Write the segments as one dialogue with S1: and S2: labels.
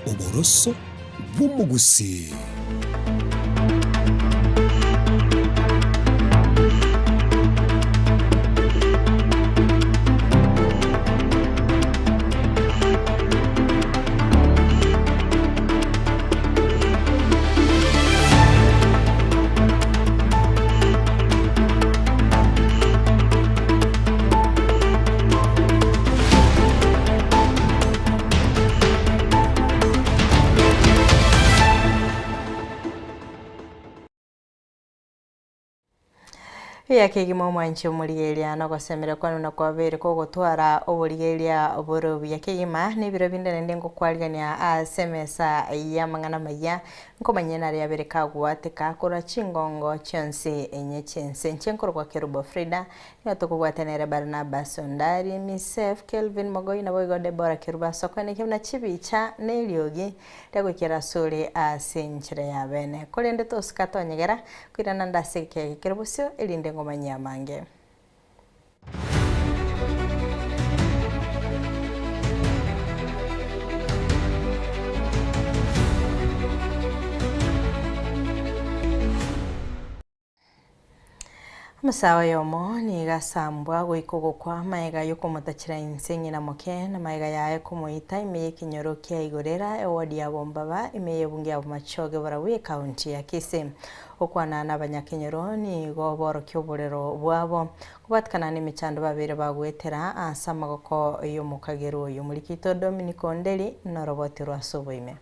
S1: Oboroso bw'omogusii.
S2: Buya kegima omwanchi omorigereria na ogosemeria kwane buna kwabeire kogotwara oborigereria bore obuya kegima na ebiro binde naende ngokwarigania ase emesa y'amang'ana amaya Nkomanye naria abere kagwateka korwa chingongo chionsi enye chi'ense. Inche nkorokwa Kerubo Frida, nigo tokobwatia nere Barnabas Ondari, Misef, Kelvin Mogoi naboigo Deborah Kerubo ase okoenekia buna chibicha na eriogi riagoikera asore ase enchera ya bene. Korende tosika tonyegera koirana nde ase ekeege kere bosio erinde ngomanyie amange. Omosae oyomo nigo asambwa goika ogokwa magega y'okomotachera inse ng'ina moke na magega yaye komoita ime y'ekenyoro kia Igorera eward ya Bombaba ime y'ebunge ya Bomachoge Borabu ekaunti ya Kisii. Gokwana nabanyakenyoro nigo borokia oborero bwabo, kobwatikana nemechando babeire bagoetera ase amagoko y'omokagerwa oyo. Omorikito Dominic Onderi noroboti rwa ase oboime.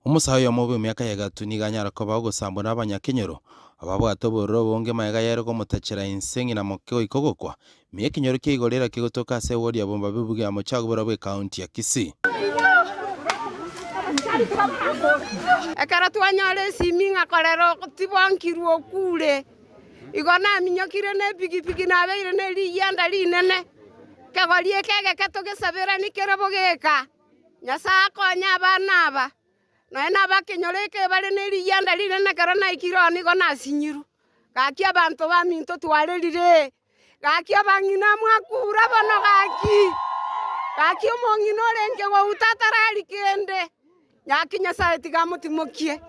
S3: Omosae oyomo bw'emiaka ya egatu nigo anyara koba ogosambwa nabanyakenyoro, ababwate obororo obonge magega yaye komotachera inse ng'ina moke goika ogokwa, Mia ekenyoro kia igoro era kegotoka ase ewodi ya Bombabe obuge amo chiagobora bw'ekaunti ya Kisii.
S4: Ekero twanyora esimi ng'a korera tibonkirwe okure, igo naminyokire ne epigipigi nabeire ne riyianda rinene, kegori eke egeke togesaberanie kere bogeka, Nyasae akonye abana aba, Nonya nabakenyoro eke bare ne riyianda rinene ekero naikire oo nigo nasinyirwe. Gaki abanto baminto twarerire, gaki abang'ina mwakure bono gaki, gaki omong'ina orenge gouta atarari kende, gaki Nyasae tiga amotimokie.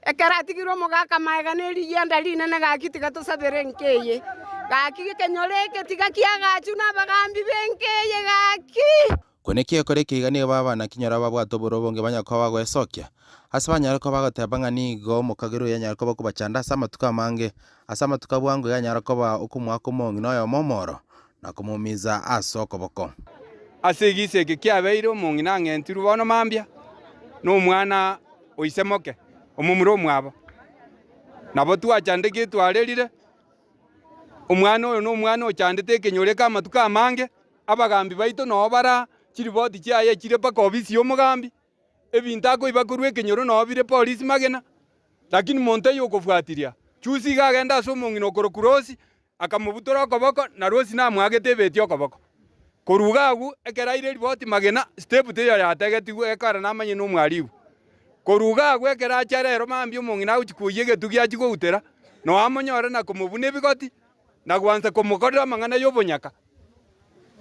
S4: Ekero atigire omogaka magega ne riyianda rinene gaki tiga tosabere enka eye, gaki ekenyoro eke tiga kiagachwe nabagambi b'enka eye gaki.
S3: Kone kiekora ekeiga nigo baba nakinyora babwate obororo obonge banyare koba bagoesokia, ase banyare koba bagoteba ng'a nigo omokagera oyo anyare koba okobachanda ase amatuko amange, ase amatuko a bwango iga anyare koba okomoaka omong'ina oyomo omoro, na komomiza ase okoboko.
S5: Ase egisa eke kiabeire omong'ina ang'entirwe bono mambia, na omwana o ise moke, omomura omwabo. Nabo twachandekire twarerire, omwana oyo nomwana ochandete ekenyoro eke amatuko amange. Abagambi baito nao bara chiripoti chiaye chire mpaka ofisi y'omogambi, ebinto akoiba korwa ekenyoro nao bire polisi magena, lakini monto oyo okofuatiria chusi iga agenda ase omong'ina okorokwa Rosi, akamobutora okoboko, na Rosi namoagete ebeti okoboko. Korwa iga agwo, ekero aire eripoti magena, step teiyo yategetigwe ekero namanye nomwaribu. Korwa iga agwo ekero acha rero mambia omong'ina agochia koyia egetugi achie goutera, noo amonyore na komobuna ebigoti, na gwansa komokorera amang'ana y'obonyaka,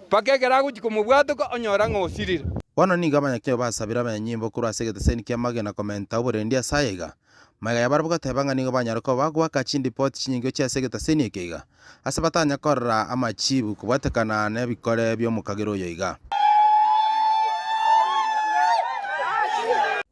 S5: mpaka ekero agochia komobwatoka onyora ng'a osirire.
S3: Bono nigo abanyakenyoro basabire abanyanyimbo korwa ase egeteseni ki'amagena komenta oborendi ase aya iga. Magega yabarabwo goteba ng'a nigo banyare koba bagoaka chindipoti chinyinge gochia ase egeteseni eke iga, ase batanya korora amachibu kobwatekana nebikore bi'omokagera oyo iga.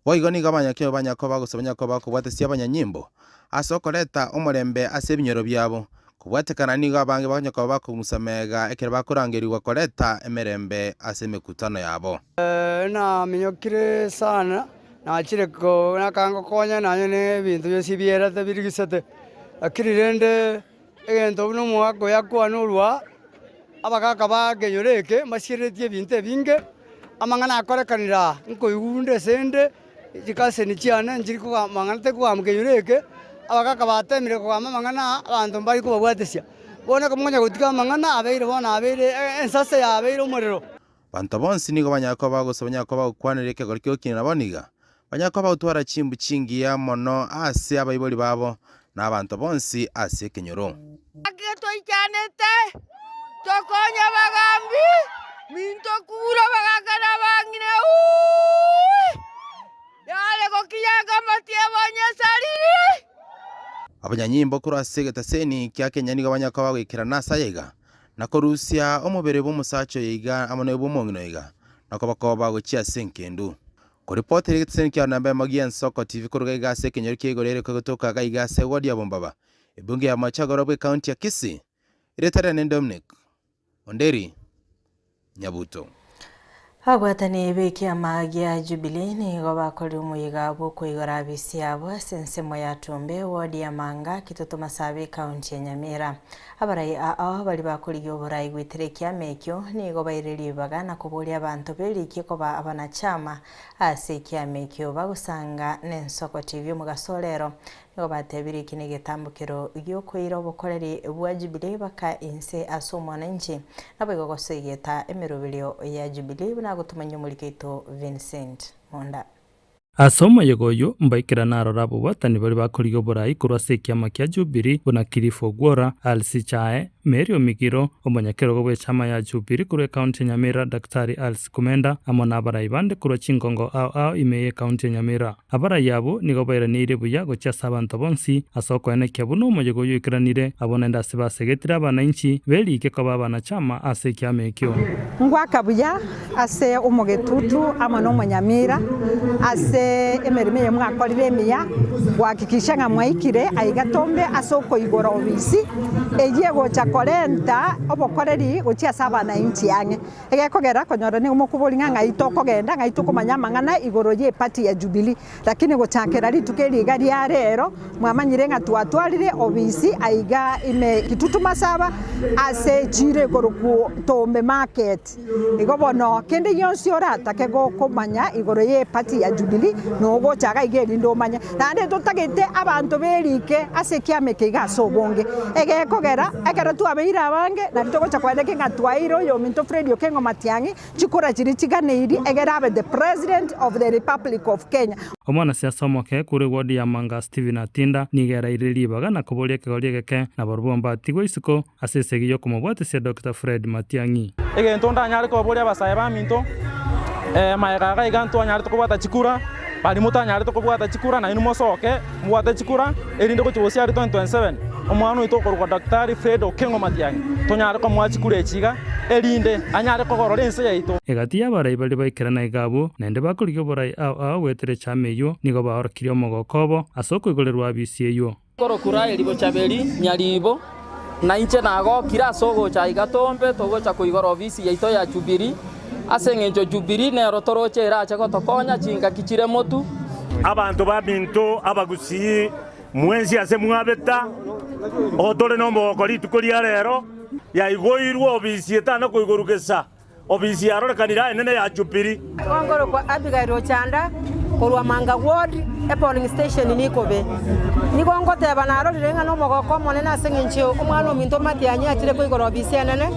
S3: Boigo nigo abanyakenyoro banyare koba bagosaba banyare koba bakobwatesia abanyanyimbo ase okoreta omorembe ase ebinyoro biabo, Kobwatekana nigo abange bakonya koba bakong'usa mega ekero bakorangerigwa koreta emerembe ase emekutano yabo.
S6: Naminyokire sana, nachire ko nakangokonya nonye na ebinto bionsi bierete birigisete, lakini rende egento buna omogaka oyo akwane orwa, abagaka ba ekenyoro eke mbasiereretie ebinto ebinge, amang'ana akorekanire aa, nkoigwa inde ase ende. Chikaseni chiane nchiri kogamba amang'ana tari kogamba kenyoro eke, abagaka batemire kogamba amang'ana aa, abanto mbari kobabwatesia. Bono ekero mokonya gotiga amang'ana abeire bono abeire ensase yabeire omorero.
S3: Abanto bonsi nigo banyare koba gose banyare koba bagokwanera ekegori ki'ogokina nabo niga banyare koba bagotwara chimbu chingiya mono ase abaibori babo. na abanto bonsi ase ekenyoro.
S4: Naki toichanete, tokonye abagambi, minto kure abagaka na abang'ina, uuwi! Yare gokinyanga amatiebo onyesariri.
S3: Abanyanyimbo korwa ase egetaseni kia Kenya nigo banyare koba bagoikerana ase aya iga, na korusia omobere bw'omosacha oyo iga amo noyo bw'omong'ina oyo iga, na kobakoba gochia ase engendu. Koripotera egetaseni kia namba emo gi'Ensoko TV koruga iga ase ekenyoro kia igoro ere kogotoka iga iga ase ewodi ya Bombaba, ebunge ya Machagoro bw'ecounty ya Kisii. Erieta riane Dominic Onderi Nyabuto.
S2: Ababwatani b'ekiama gia Jubilee nigo bakorire omoyega bw'okoigora abisi yabo ase ensemo ya Tumbe, ward ya Manga, Kitutu Masabi, ekaunti ya Nyamira. Abarai ao baria bakorigia oborai goetera ekiama ekio nigo baire ribaga na koboria abanto b'erikie koba abanachama ase ekiama ekio bagosanga n'Ensoko TV omogaso orero. Nigo batebirie eki negetambokero gi'okoira obokoreri bwa Jubilee baka inse ase omwananchi, naboigo gosoigeta emeroberio ya Jubilee buna agotomanyia omoriki oito Vincent Monda.
S7: Ase omoyega oyio mbaikerane aroro abobwatani baria bakorigia oborai korwa ase ekiama kia Jubilee buna Cliff Ogwora, Alice Chae, Mary Omigiro, omonyakerogo bw'echama ya Jubilee korwa ekaunti ya Nyamira Daktari Alice Kumenda amo nabarai bande korwa chingongo ao ao ime y'ekaunti ya Nyamira. Abarai abwo nigo bairaneirie buya gochia ase abanto bonsi, ase okoenekia buna omoyega oyio oikeranire, abwo naende ase basegetire abanainchi beriike koba abanachama ase ekiama ekio.
S8: Ngwaka buya ase omogetutu amo nomonyamira ase emeremo eye mwakorire emiya, gohakikisha ng'a mwaikire aiga tombe ase okoigora obisi eyio egocha korenta obokoreri gochia ase abanainchi ang'e. Egekogera konyora nigo mokoboria ng'a ng'ai tokogenda, ng'ai tokomanya amang'ana igoro y'eparty ya Jubilee. Lakini gochakera rituko eri iga ria rero, mwamanyire ng'a twatwarire obisi aiga ime Kitutu Masaba ase echiro ekorokwo Tombe Market. Igo bono kende gionsi oratake gokomanya igoro y'eparty ya Jubilee nogocha iga iga erinde omanye. Naende totagete abanto berike ase ekiama eke iga ase obonge. Egekogera ekero twabeire abange nari togocha koeneki ng'a twaeire oyominto Fred Okengo Matiang'i chikura chiria chiganeiri egere abe the President of the Republic of Kenya.
S7: Omwanasiasa omoke korwa ewodi ya Manga Stephen Atinda nigo eraire ribaga na koboria ekegori egeke na barobwo mbatigwe isiko ase esegi y'okomobwatisia Doctor Fred Matiang'i.
S9: Egento ndanyare koboria abasae baminto, magega iga iga ntwanyarete kobwata chikura, baria motanyarete kobwata chikura nainwe mosoke mobwate chikura, erinde gochia gosiaria 2027, omwana oito okorokwa Daktari Fred Okengo Matiang'i tonyare komoa chikura echi iga, erinde anyare kogorora ense yaito.
S7: Egati y'abarai baria baikerana iga abwo, naende bakorigia oborai ao ao goetera echama eyio, nigo baorokirie omogoko obo ase okoigorerwa abisi eyio.
S10: Korokwa Raeli Bochaberi Nyaribo, na inche nagokire ase ogocha aiga tombe togocha koigora ofisi yaito ya Jubilee, ase engencho Jubilee nero toroche erache gotokonya chingaki chire motu.
S11: Abanto baminto abagusii mwensi ase mwabeta, otore nomogoko rituko ria rero, yaigoirwe obisi etana koigorwa gesa. Ofisi yarorekanire enene ya Jubili.
S4: Nkorokwa Abigail Ochanda korwa Manga Ward, epolling station Nikobe. Nigo ngoteba narorire ng'a nomogoko omonene ase eng'encho omwana ominto Matiang'i achire koigora ofisi enene.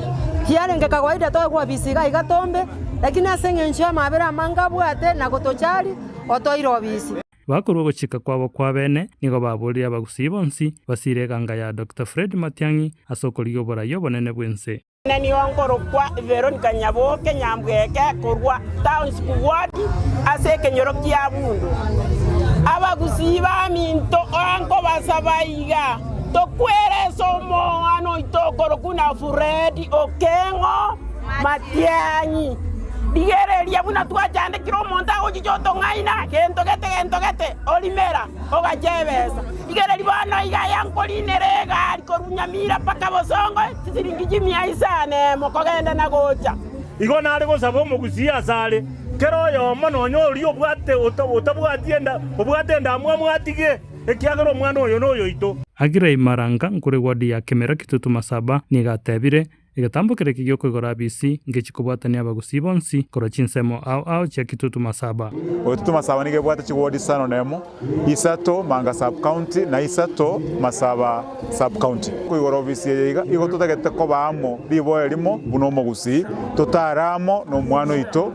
S4: Tiarenge kawaida toegwe ofisi iga iga tombe, lakini ase eng'encho y'amabera amange abwate na gotochari, otoire ofisi.
S7: Bakorua ogochika kwabo kw'abeene, nigo baboorire abagusii bonsi basiire eganga ya Doctor Fred Matiang'i ase okorigia oborai obonene bw'ense.
S12: Inee nigo nkorokwa Veronica Nyaboke Nyambweke korwa Township Ward ase ekenyoro kia Bundu. Abagusii baminto nkobasaba iga, tokwerese omong'ana oito okorokwa na Fred Okeng'o Matiang'i. Rigereria buna twachandekire omonto agochicha otong'aina gento gete gento gete orimera. Ogacha ebesa. Rigereria bono iga aya nkorinera egari korwa Nyamira mpaka Bosongo chisiringi chimia isano emo kogenda na gocha.
S11: Igo nare gosaba omogusii asare, kera oyomo nonya oria obwate otabwati enda, obwate endamwamu atige, ekiagera omwana oyo noyoito.
S7: Aggrey Maranga nkore ward ya Kemera Kitutu Masaba nigo atebire, Egetambo keria kegiokoigora abisi ngechi kobwatania abagusii bonsi korwa chinsemo ao ao chia Kitutu Masaba.
S13: Kitutu Masaba nigo ebwate chiwodi isano na emo, isato Manga Sub-county na isato Masaba Sub-county. Koigora ofisi eye iga, igo totagete koba amo riboa erimo buna omogusii, totare amo nomwana oito.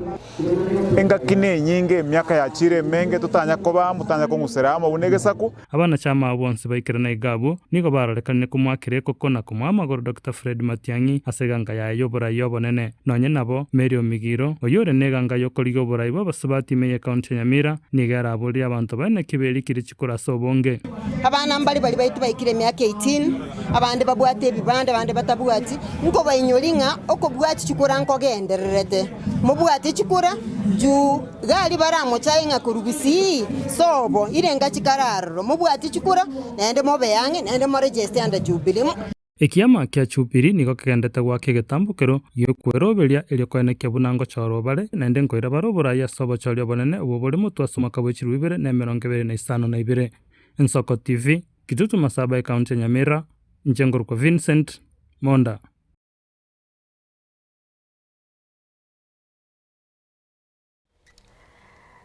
S13: Engaki nenyinge, emiaka yachire emenge, totanya koba amo, totanya kong'usera amo buna egesaku.
S7: Abanachama abo bonsi baikerana iga abwo, nigo barorekanire komoakera ekoko na komoa amagoro Doctor Fred Matiang'i ase eganga yaye y'oborai obonene. Nonye nabo, Mary Omigiro, oyio ore neganga y'okorigia oborai bw'abasubati ime y'ecounty ya Nyamira, nigo eraborie abanto baye naki berikire chikura ase obonge.
S14: Abana mbare baria baito baikire emiaka 18, abande babwate ebibande, abande batabwati, nkobainyori ng'a okobwati chikura nkogendererete. Mobwate chikura juu gari baramochaye ng'a korwa gusii sobo irenga chikare aroro. Mobwate chikura naende mobe ang'e naende moregeste under Jubilee.
S7: Ekiama kia Jubilee nigo kegendete goaka egetambokero gi'okweroberia erio koenekia buna ngochorwa bare naende nkoira bare oborai ase obochori obonene obwo bore motwe ase omwaka bwe chilifu ibere na emerongo ebere na isano na ibere. Ensoko TV, Kitutu Masaba Ekaunti ya Nyamira, inche nkorokwa Vincent Monda.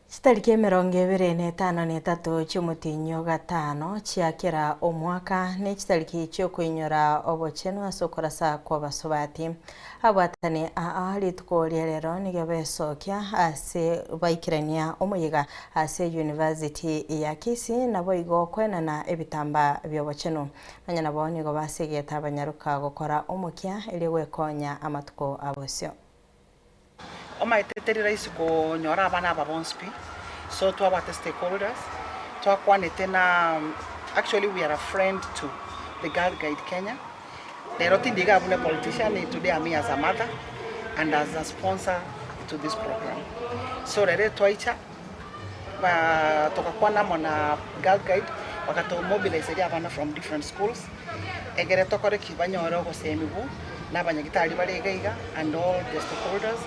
S2: Chitariki emerongo ebere na etano na etato chi'omotienyi o gatano chia kera omwaka ne chitariki chi'okoinyora obochenu ase okorasa kw'abasubati. Abwatani aa rituko ria rero nigo besokia ase baikerania omoyega ase University ya Kisii naboigo koenana ebitambaa bi'obochenu. Nonya nabo nigo basegete abanyaroka gokora omokia erio gwekonya amatuko a bosio.
S15: Omanyete teri rahisi konyora abana aba bonsi pi, so twabwate stakeholders, twakwanete na actually we are a friend to the Girl Guide Kenya, rero tindi iga buna politician, today I'm here as a mother and as a sponsor to this program. So rero twaicha togakwana amo na Girl Guide bagatomobiliseria abana from different schools. Ekere tokore ki banyore ogosemigwa na abanyagitari bare iga iga and all the stakeholders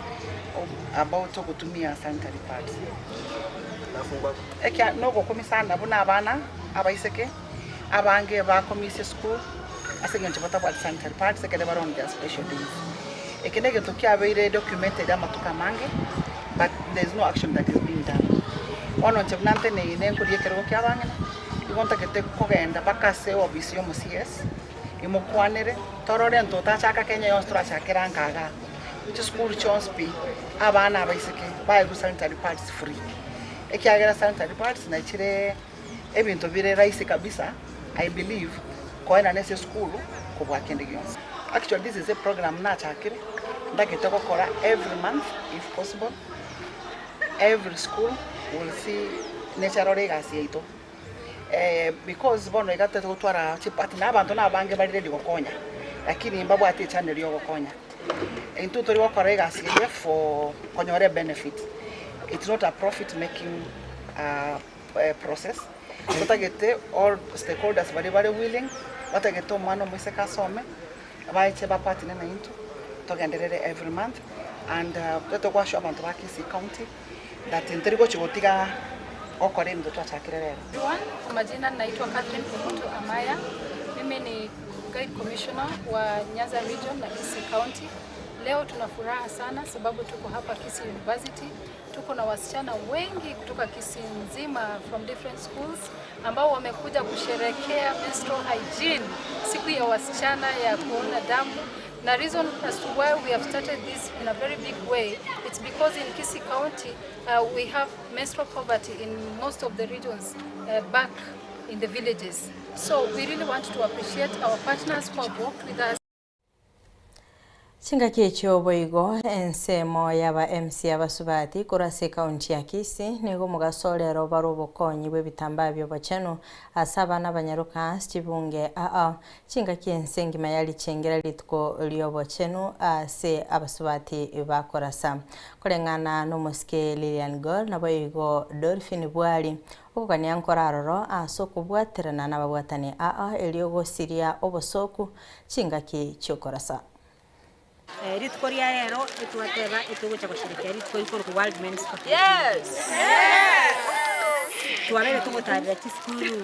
S15: about ogotumia sanitary pads. Ekia nogokumia sana buna abana abaiseke abange bakomisia esukuru ase eng'encho batabwati sanitary pads ekere bare on their special days. Eke negento kiabeire documented amatuko amange but there is no action that is being done. Bono inche buna nteneine nkoria ekerogo kia abang'ina. Igo ntagete kogenda mpaka ase ofisi y'omo CS, imokwanere, torore ntotachaka Kenya yonsi torachakere anka igaa, chisukuru chionsi pi, abana abaiseke baegwe sanitary pads free. Ekiagera sanitary pads nachire ebinto bire rahisi kabisa, I believe, koenana ase esukuru kobua kende gionsi. Actually this is a program nachakire, ntagete gokora every month if possible. Every school will see necharore egasi yaito because bono iga totogotwara chipartner na abanto na abange bare ready gokonya lakini mbabwati echannel ya ogokonya. Intwe tori gokora egasi eye for konyora ebenefit, it's not a profit making process, totagete all stakeholders baria bare willing, batagete omwana omoiseke asome. Abaeche ba partner naintwe togenderere every month and togoassure abanto ba Kisii county that ntori gochi gotiga gokora ebinto twachakire rero.
S16: Everyone, kwa majina naitwa Catherine Kemunto Amaya. Mimi ni Guide Commissioner wa Nyanza Region na Kisii County. Leo tuna furaha sana sababu tuko hapa Kisii University. Tuko na wasichana wengi kutoka Kisii nzima from different schools ambao wamekuja kusherekea menstrual hygiene, siku ya wasichana ya kuona damu. Na reason as to why we have started this in a very big way, it's because in Kisii County we have menstrual poverty in most of the regions back in the villages. So we really want to appreciate our partners who have worked with us.
S2: Chingaki echio boigo ensemo y'aba MC abasubati korwa ase ekaunti ya Kisii nigo omogaso orero bare obokonyi bw'ebitambaa bi'obochenu ase abana abanyaroka ase chibunge aa chingaki ense engima yarichengera rituko ri'obochenu ase abasubati bakorasa. Koreng'ana n'omosike Lilian Gor naboigo Dolphin Bwari okogania nkore aroro ase okobwaterana nababwatani aa erio gosiria obosoku chingaki chi'okorasa.
S17: Rituko ria rero etwateba etogocha gosherekea rituko rikorokwa World Men's Day. Twabeire togotarera chisukuru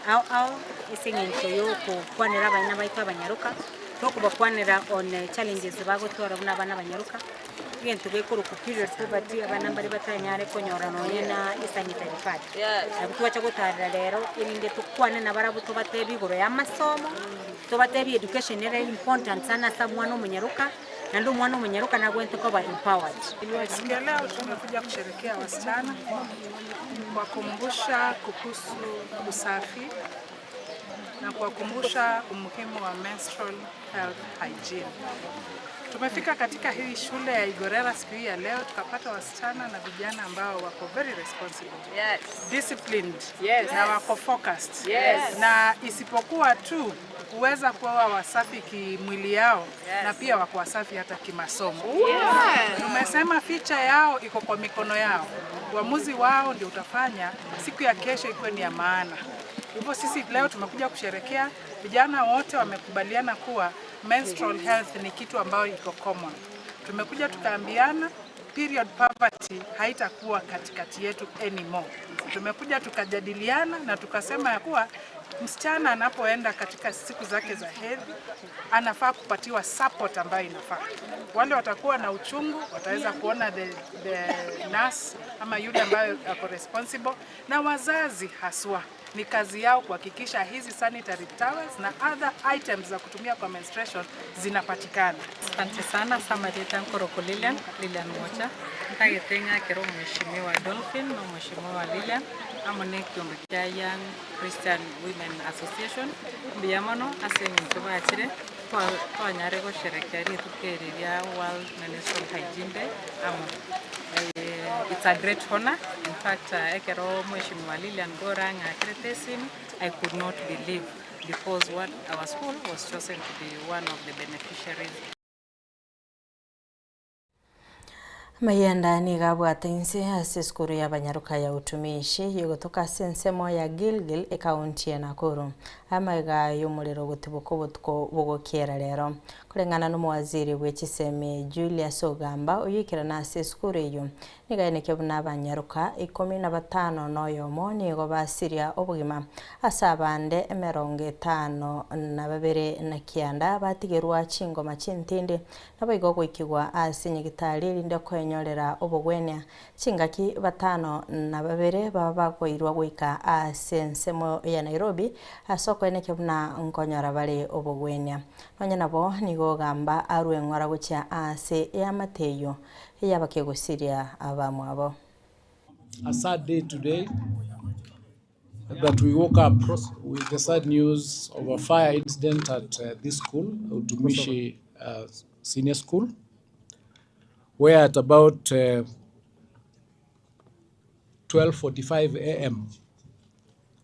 S17: ao ao ase eng'encho ya okokwanera abana baito abanyaroka. Tokobakwanera on challenges bagotwara buna abana abanyaroka, egento gekorokwa period poverty abana mbare batanyare konyora nonye na esanitary pad. Nabo twacha gotarera rero erinde tokwane nabarabwo tobatebie igoro ya amasomo, tobatebie education nere important sana ase omwana omonyaroka, naende omwana omonyaroka nagwenerete koba empowered.
S15: Siku ya leo tumekuja kusherekea wasichana kuwakumbusha kuhusu usafi na kuwakumbusha umuhimu wa menstrual health hygiene. Tumefika katika hii shule ya Igorera siku hii ya leo tukapata wasichana na vijana ambao wako very responsible.
S18: Yes.
S15: Disciplined.
S18: Yes.
S15: Na wako focused.
S18: Yes.
S15: Na isipokuwa tu kuweza kuwa wasafi kimwili yao
S18: Yes.
S15: na pia wako wasafi hata kimasomo.
S18: Yes.
S15: Tumesema ficha yao iko kwa mikono yao. Uamuzi wao ndio utafanya siku ya kesho ikuwe ni ya maana. Hivyo sisi leo tumekuja kusherekea, vijana wote wamekubaliana kuwa menstrual health ni kitu ambayo iko common. Tumekuja tukaambiana period poverty haitakuwa katikati yetu anymore. Tumekuja tukajadiliana na tukasema ya kuwa msichana anapoenda katika siku zake za hedhi anafaa kupatiwa support ambayo inafaa. Wale watakuwa na uchungu wataweza kuona the, the nurse ama yule ambayo ako responsible, na wazazi haswa ni kazi yao kuhakikisha hizi sanitary towels na other items za kutumia kwa menstruation zinapatikana.
S19: Asante sana Samarita Nkoroko Lilian, Lilian Mocha. Ntagete ng'akere omweshimiwa Dolphin na omweshimiwa Lilian amo na ekiombe kia Young Christian Women Association mbuya mono ase eng'encho bachire twa- twanyare gosherekea rituko eri ria World Menstrual Hygiene Day amo. It's a great honor, in fact ekero mweshimiwa Lilian Gora ang'akerete esimi I could not believe because what our school was chosen to be one of the beneficiaries.
S2: Amayanda nigo abwate inse ase esukuru y'abanyaroka ya Utumishi egotoka ase ensemo ya Gilgil ekaunti ya Nakuru. Amaiga y'omorero ogotiboka obotuko bogokiera rero. Koreng'ana n'omowaziri bwe chisemi Julius Ogamba oyoikerana ase esukuru eyio nigo aenekia buna abanyaroka ikomi na batano na oyomo nigo basiria obogima ase abande emerongo etano na babere na kianda batigerwa chingoma chintindi Naboigo goikigwa ase nyagitari erinde koenyorera obogwenia, chingaki batano na babere baba bakoirwa goika ase ensemo ya Nairobi ase okoenekia buna nkonyora bare obogwenia. Nonya nabo nigo ogamba arue eng'ora gochia ase eamate eyio y'abakegosiria abamwabo.
S20: A sad day today that we woke up with the sad news of a fire incident at uh, this school, Utumishi uh, Senior School, where at about uh, 12:45 a.m.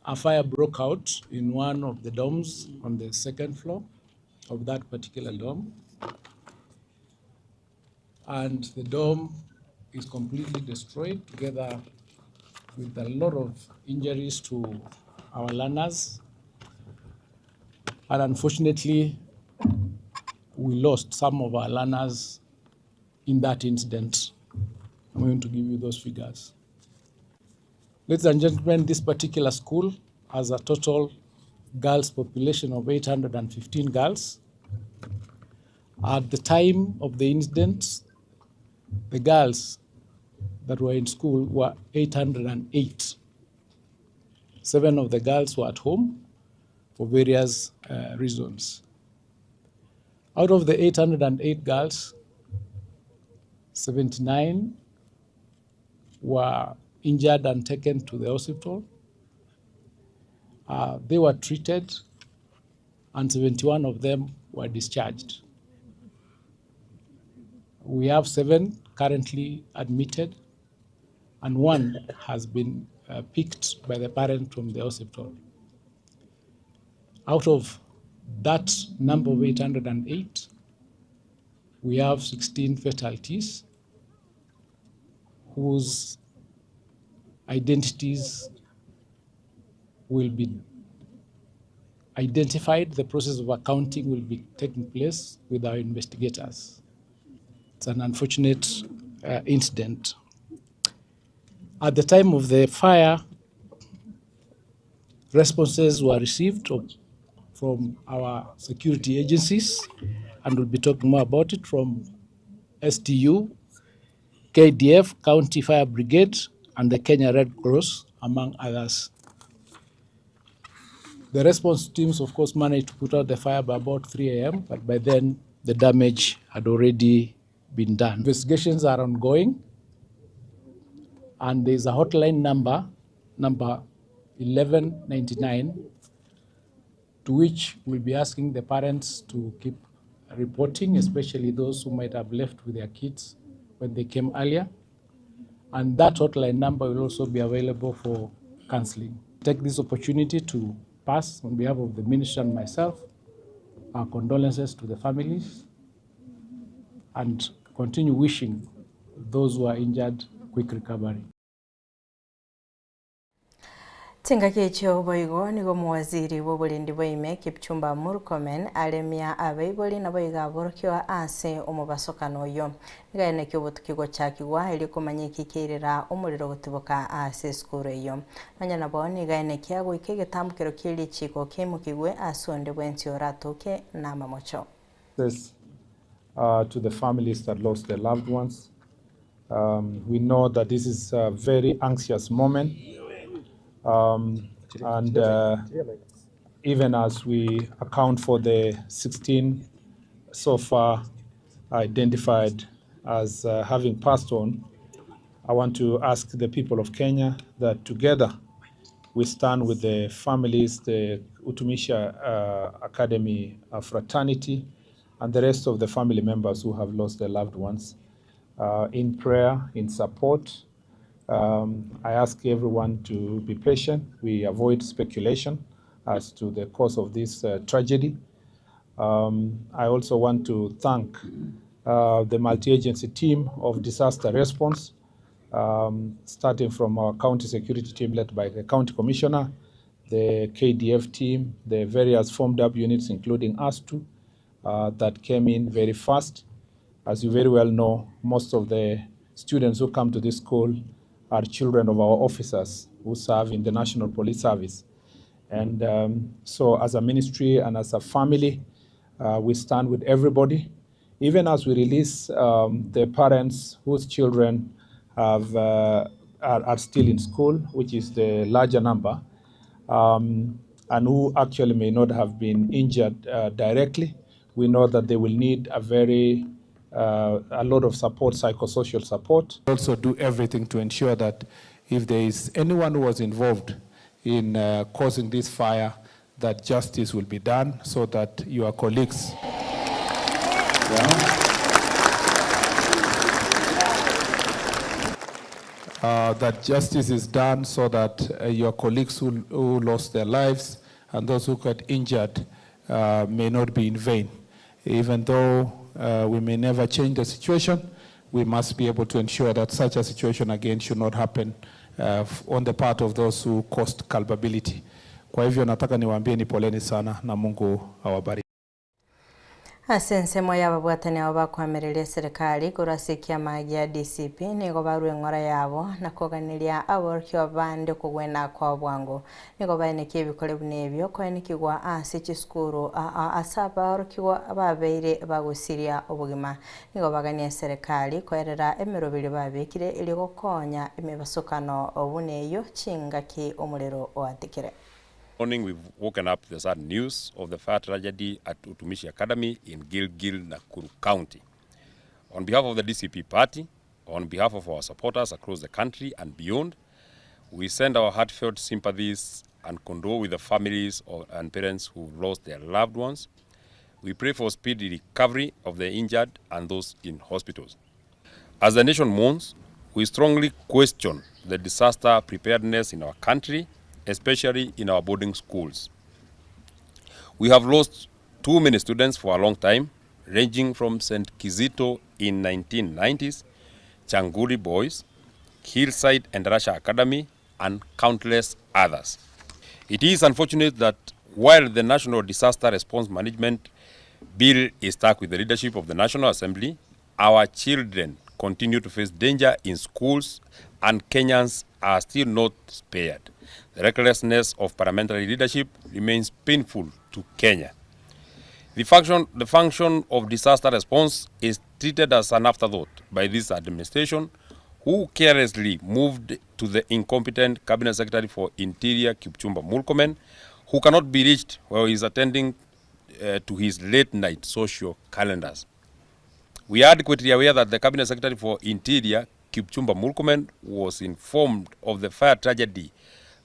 S20: a fire broke out in one of the dorms on the second floor of that particular dorm. And the dorm is completely destroyed together with a lot of injuries to our learners. And unfortunately, we lost some of our learners in that incident. I'm going to give you those figures. Ladies and gentlemen, this particular school has a total girls population of 815 girls. At the time of the incident, the girls that were in school were 808. Seven of the girls were at home for various uh, reasons. Out of the 808 girls, 79 were injured and taken to the hospital. Uh, they were treated, and 71 of them were discharged. We have seven currently admitted, and one has been uh, picked by the parent from the hospital. Out of that number of 808, we have 16 fatalities whose identities will be identified. The process of accounting will be taking place with our investigators. It's an unfortunate uh, incident. At the time of the fire, responses were received of from our security agencies, and we'll be talking more about it, from STU, KDF, County Fire Brigade, and the Kenya Red Cross, among others. The response teams, of course, managed to put out the fire by about 3 a.m., but by then the damage had already been done. Investigations are ongoing, and there's a hotline number, number 1199, to which we'll be asking the parents to keep reporting, especially those who might have left with their kids when they came earlier. And that hotline number will also be available for counseling. Take this opportunity to pass, on behalf of the minister and myself, our condolences to the families and continue wishing those who are injured quick recovery.
S2: Chingaki echio boigo nigo omowaziri bw'oborendi bwa ime Kipchumba Murkomen aremia abaibori naboigo aborokigwa ase omobasokano oyo. Nigo aeneki obotuki gochakigwa erio komanya eki keirera omorero gotiboka ase esukuru eyio. Nonya nabo nigo aenekia goika egetambokero kia richiko keimokigwe ase onde bwensi oratoke na amamocho.
S18: To the families that lost their loved ones. We know that this is a very anxious moment. And even as we account for the 16 so far identified as having passed on, I want to ask the people of Kenya that together we stand with the families, the Utumishi Academy fraternity, and the rest of the family members who have lost their loved ones in prayer, in support. I ask everyone to be patient. We avoid speculation as to the cause of this tragedy. I also want to thank the multi-agency team of disaster response, starting from our county security team led by the county commissioner, the KDF team, the various formed up units, including ASTU, that came in very fast. As you very well know, most of the students who come to this school are children of our officers who serve in the National Police Service. And so as a ministry and as a family, we stand with everybody. Even as we release the parents whose children are still in school, which is the larger number, and who actually may not have been injured directly, we know that they will need a lot of support, psychosocial support. Also do everything to ensure that if there is anyone who was involved in causing this fire, that justice will be done so that your colleagues... that justice is done so that your colleagues who lost their lives and those who got injured may not be in vain. Even though we may never change the situation, we must be able to ensure that such a situation again should not happen on the part of those who caused culpability. Kwa hivyo nataka niwaambie ni poleni sana na Mungu awabariki.
S2: Ase ensemo y'ababwatani abo bakoamereria serikali korwa ase ekiama gia DCP nigo barwa eng'ora yabo na koganeria aborokigwa bande kogwena kwa bwango. Nigo baenekia ebikore buna ebio koenekigwa ase chisukuru ase aborokigwa babeire bagosiria obogima. Nigo bagania serikali koerera emeroberi babekire eri gokonya emebasokano buna eyo chingaki omorero oatekire.
S21: Morning, we've woken up the sad news of the fire tragedy at Utumishi Academy in Gilgil, Nakuru County. On behalf of the DCP party, on behalf of our supporters across the country and beyond, we send our heartfelt sympathies and condole with the families and parents who lost their loved ones. We pray for speedy recovery of the injured and those in hospitals. As the nation mourns, we strongly question the disaster preparedness in our country, especially in our boarding schools. We have lost too many students for a long time, ranging from St. Kizito in 1990s, Changuri Boys, Hillside and Russia Academy, and countless others. It is unfortunate that while the National Disaster Response Management Bill is stuck with the leadership of the National Assembly, our children continue to face danger in schools and Kenyans are still not spared. The recklessness of parliamentary leadership remains painful to Kenya. The function, the function of disaster response is treated as an afterthought by this administration, who carelessly moved to the incompetent Cabinet Secretary for Interior, Kipchumba Murkomen, who cannot be reached while he is attending to his late night social calendars. We are adequately aware that the Cabinet Secretary for Interior, Kipchumba Murkomen, was informed of the fire tragedy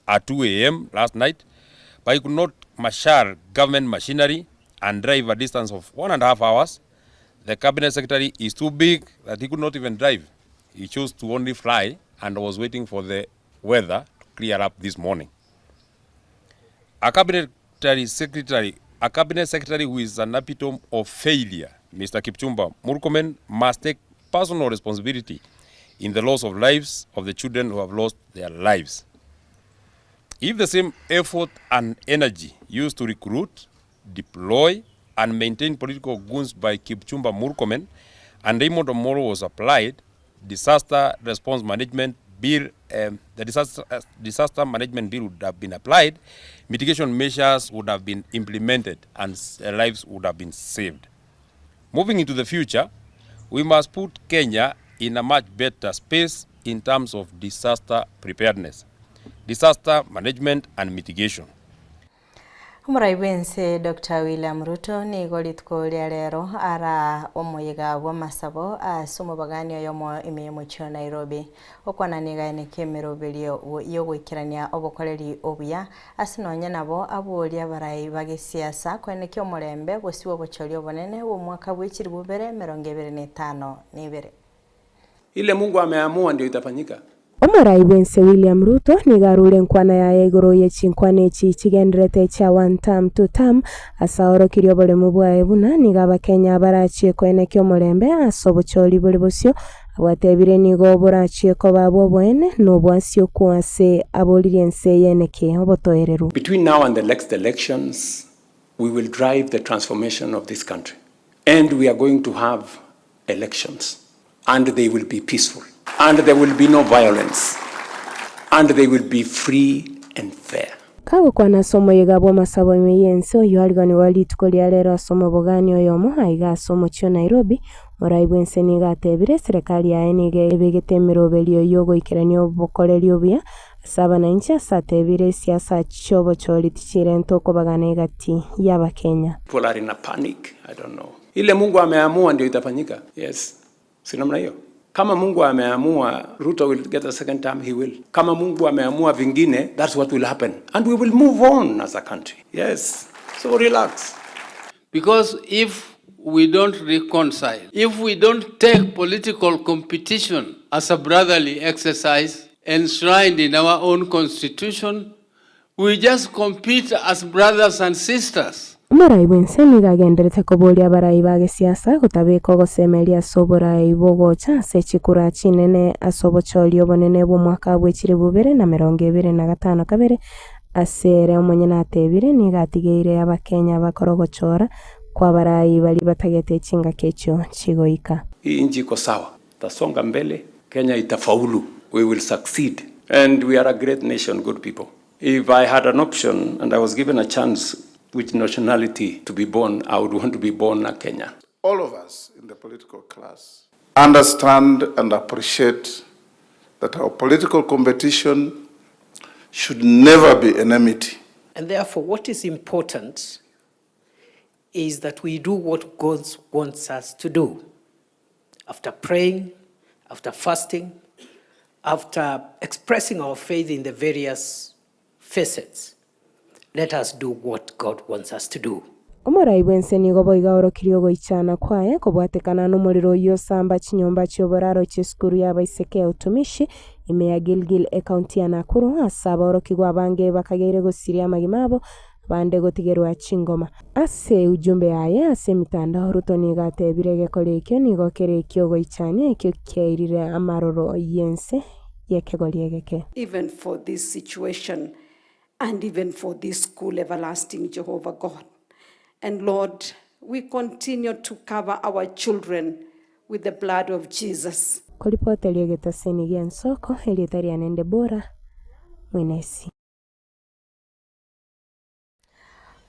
S21: at 2 a.m. last night, but he could not marshal government machinery and drive a distance of 1.5 hours. The Cabinet Secretary is too big that he could not even drive. He chose to only fly and was waiting for the weather to clear up this morning. A cabinet secretary, a cabinet secretary who is an epitome of failure, Mr. Kipchumba Murkomen, must take personal responsibility in the loss of lives of the children who have lost their lives. If the same effort and energy used to recruit, deploy, and maintain political goons by Kipchumba Murkomen and Raymond Omolo was applied, disaster response management bill, the disaster management bill would have been applied, mitigation measures would have been implemented, and lives would have been saved. Moving into the future, we must put Kenya in a much better space in terms of disaster preparedness, disaster management and mitigation.
S2: Omorai bw'ense Dr William Ruto nigo rituko ria rero ara omoyega bw'amasabo ase omobagani oyomo ime y'omochie o Nairobi. Okwana nigo aeneke emeroberio y'ogoikerania obokoreri obuya ase nonye nabo aboria abarai ba gesiasa koenekia omorembe gosiwa obochori obonene bw'omwaka bwe chilifu bibere emerongo ebere na etano na ebere.
S1: Ile Mungu ameamua ndio itafanyika.
S22: Omorai bw'ense William Ruto nigo arure enkwana yaye igoro ye chinkwana echi chigenderete chia one term two term ase aorokirie oboremu bwaye buna nigo abakenya barachie koenekia omorembe ase obochori bore bosio abwatebire nigo borachie koba bw'oboene na obwasioku ase aboririe ense eye eneke obotoereru.
S1: Between now and the next elections, we will drive the transformation of this country. And we are going to have elections. And they will be peaceful. And there will be no violence. And they will be free and fair.
S22: Kagokwana ase omoyega bw'amasabo ime y'ense oyio ariganigwa rituko ria rero ase omobogani oyomo aiga ase omochie o Nairobi, omorai bw'ense nigo atebire eserekari yaye nigo ebegete emeroberio y'ogoikerania obokoreri obuya ase abananchi ase atebire esiasa chi'obochori tichirenta okobagana egati y'Abakenya.
S1: People are in a panic, I don't know. Ile Mungu ameamua ndio itafanyika. Yes. Si namna hiyo? Kama Mungu ameamua Ruto will get a second term, he will. Kama Mungu ameamua vingine, that's what will happen. And we will move on as a country. Yes. So relax.
S23: Because if we don't reconcile, if we don't take political competition as a brotherly exercise enshrined in our own constitution, we just compete as brothers and sisters.
S22: Omorai bw'ense nigo agenderete koboria abarai ba gesiasa gotabeka ogosemeria ase oborai bogocha ase chikura chinene ase obochori obonene bw'omwaka bwe chilifu bibere na emerongo ebere na gatano kabere ase ere omonyene atebire nigo atigeire abakenya bakore ogochora kwa abarai baria batagete chingaki echio chigoika.
S1: Hii nchi iko sawa, tasonga mbele, Kenya itafaulu, we will succeed and we are a great nation, good people. If I had an option and I was given a chance which nationality to be born, I would want to be born a Kenyan.
S24: All of us in the political class understand and appreciate that our political competition should never be enmity.
S25: And therefore, what is important is that we do what God wants us to do. After praying, after fasting, after expressing our faith in the various facets, let us do what God wants us to do.
S22: Omorai bw'ense nigo boigo aorokirie ogoichana kwaye kobwatekana nomorero oyio osamba chinyomba chi'oboraro chi'esukuru y'abaiseke ya Utumishi ime ya Gilgil ekaunti ya Nakuru ase abaorokigwa abange bakageire gosiria amagima abo abande gotigerwa chingoma. Ase ujumbe yaye ase emitandao Ruto nigo atebire egekora ekio nigo kere ekiogoichania ekio kiairire amaroro y'ense y'ekegori egeke.
S26: Even for this situation and even for this school, everlasting Jehovah God. And Lord, we continue to cover our children with the blood of Jesus.
S22: Koripoteria egetaseni gi'ensoko, erieta riane Debora Mwenesi.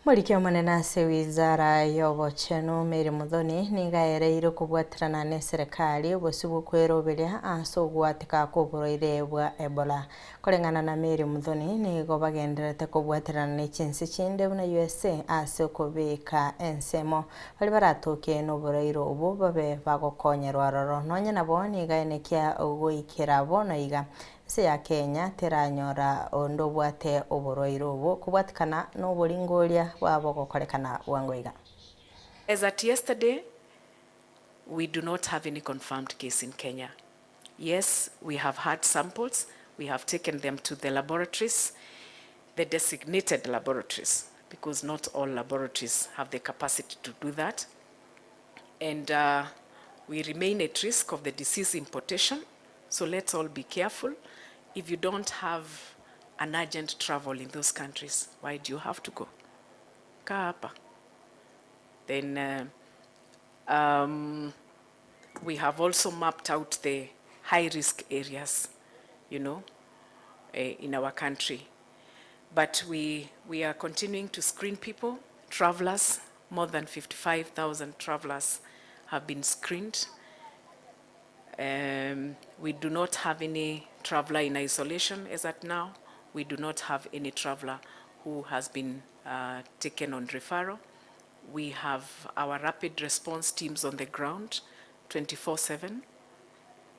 S2: Omoriki omonene ase wizara y'obochenu Mary Muthoni nigo aereire okobwaterana n'eserekari obosio bw'okweroberia ase ogwateka kw'oborwaire bwa Ebola. Koreng'ana na Mary Muthoni nigo bagendererete kobwaterana ne chinse chinde buna USA ase okobeka ensemo baria baratoke noborwaire obwo babe bagokonyerwa aroro. Nonye nabo nigo aenekia goikera bono iga Ense ya Kenya teranyora onde obwate oborwaire obwo kobwatikana noboringoria bwabo gokorekana bwango iga.
S3: As at yesterday, we do not have any confirmed case in Kenya. Yes, we have had samples, we have taken them to the laboratories, the designated laboratories, because not all laboratories have the capacity to do that. And uh, we remain at risk of the disease importation, so let's all be careful. If you don't have an urgent travel in those countries, why do you have to go? Kaa hapa. Then uh, um, we have also mapped out the high-risk areas, you know, eh, in our country. But we, we are continuing to screen people, travelers, more than 55,000 travelers have been screened. Um, we do not have any traveler in isolation as at now. We do not have any traveler who has been uh, taken on referral. We have our rapid response teams on the ground 24 7,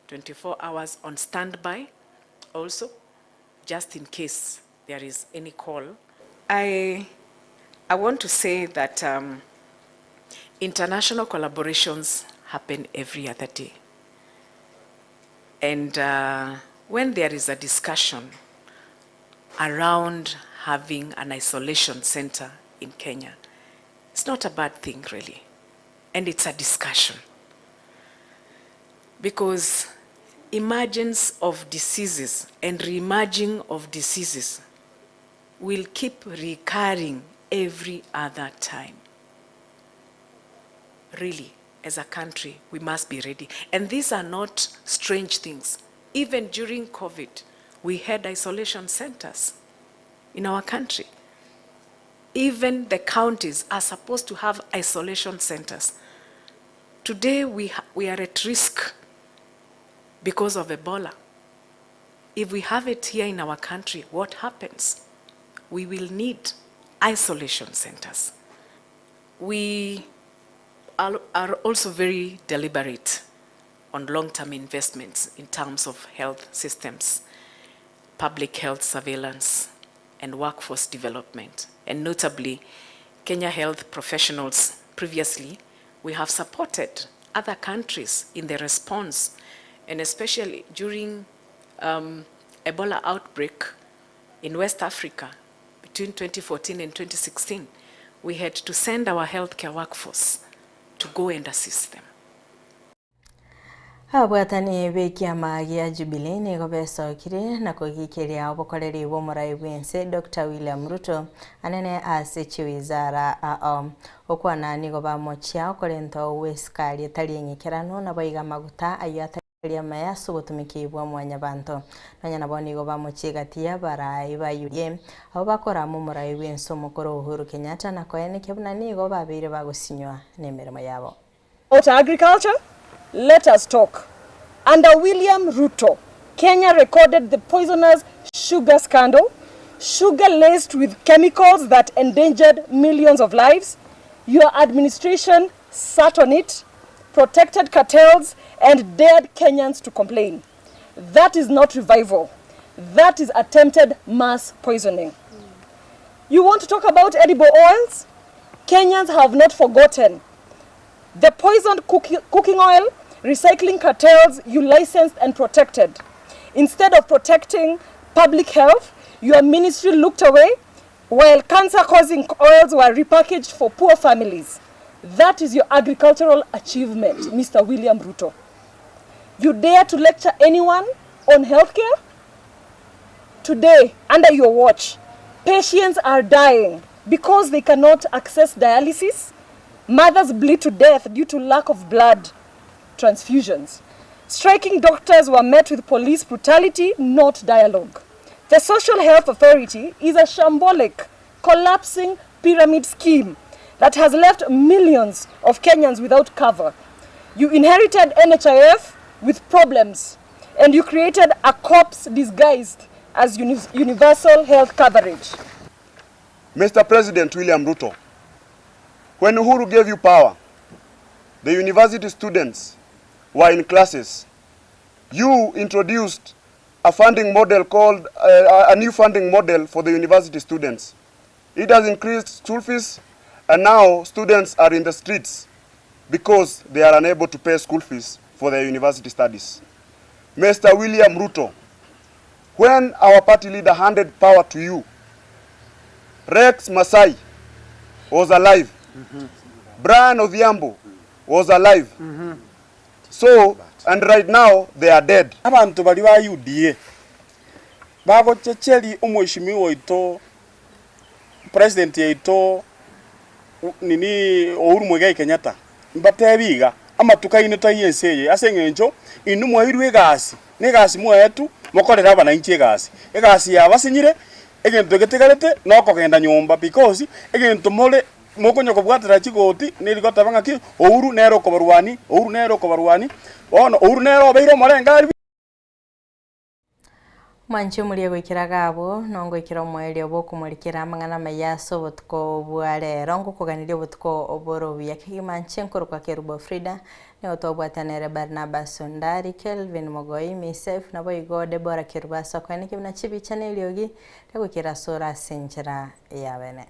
S3: 24 hours on standby also, just in case there is any call. I, I want to say that um, international collaborations happen every other day. And uh, when there is a discussion around having an isolation center in Kenya, it's not a bad thing, really. And it's a discussion. Because emergence of diseases and reemerging of diseases will keep recurring every other time. Really, as a country, we must be ready. And these are not strange things. Even during COVID, we had isolation centers in our country. Even the counties are supposed to have isolation centers. Today, we, we are at risk because of Ebola. If we have it here in our country, what happens? We will need isolation centers. We are, are also very deliberate on long-term investments in terms of health systems, public health surveillance, and workforce development. And notably, Kenya health professionals previously, we have supported other countries in the response, and especially during um, Ebola outbreak in West Africa between 2014 and 2016, we had to send our healthcare workforce to go and assist them.
S2: Ababwatani b'ekiama gia Jubilee nigo besokire na kogikeria obokoreri bw'omorai bw'ense Dr. William Ruto anene ase chiwizara ao okwana nigo bamochia okorenta ogw'esukari etari eng'ikeranu nabo iga amaguta aywo atari amaya ase obotumiki bwa mwanyabanto nonya nabo nigo bamochia egati y'abarai ba UDA abo bakorama omorai bw'ense omokoro Uhuru Kenyatta na koenekia buna nigo babeire bagosinywa na emeremo yabo.
S5: Agriculture? Let us talk. Under William Ruto, Kenya recorded the poisonous sugar scandal, sugar laced with chemicals that endangered millions of lives. Your administration sat on it, protected cartels, and dared Kenyans to complain. That is not revival. That is attempted mass poisoning. You want to talk about edible oils? Kenyans have not forgotten the poisoned cooking oil, recycling cartels you licensed and protected. Instead of protecting public health, your ministry looked away while cancer-causing oils were repackaged for poor families. That is your agricultural achievement, Mr. William Ruto. You dare to lecture anyone on healthcare? Today, under your watch, patients are dying because they cannot access dialysis. Mothers bleed to death due to lack of blood transfusions. Striking doctors were met with police brutality, not dialogue. The Social Health Authority is a shambolic, collapsing pyramid scheme that has left millions of Kenyans without cover. You inherited NHIF with problems, and you created a corpse disguised as uni universal health coverage.
S4: Mr. President William Ruto, when Uhuru gave you power, the university students were in classes. You introduced a funding model called, a new funding model for the university students. It has increased school fees, and now students are in the streets because they are unable to pay school fees for their university studies. Mr. William Ruto, when our party leader handed power to you, Rex Masai was alive. Brian Odhiambo was alive. So, and right now they are dead.
S6: Abanto baria ba UDA bagochecheria omweshimiwa oito president yaito nini Uhuru Muigai Kenyatta, mbatebi iga, amatuko aino taiyo ense eye ase eng'encho inwe mwaeirwe egasi, na egasi mwaetwe mokorere abananchi egasi. Egasi yabasinyire, egento getigarete nokogenda nyomba because egento more mokonya kobwatera chigoti neri goteba ng'aki Uhuru nere okobarwania, Uhuru nere okobarwania, bono Uhuru nere obeire omorengari.
S2: Mwanche omoria goikera iga abwo, nongoikera omoerio bw'okomorikera amang'ana amaya ase obotuko bwa rero, ngokoganeria obotuko bore obuya kegima nche nkorokwa Kerubo Frida, nigo twabwatana ere Barnabas Ondari, Kelvin Mogoi, Misef, naboigo Deborah Kerubo ase okoenekia buna chibicha na eriogi riagoikera ase ore ase enchera ya bene.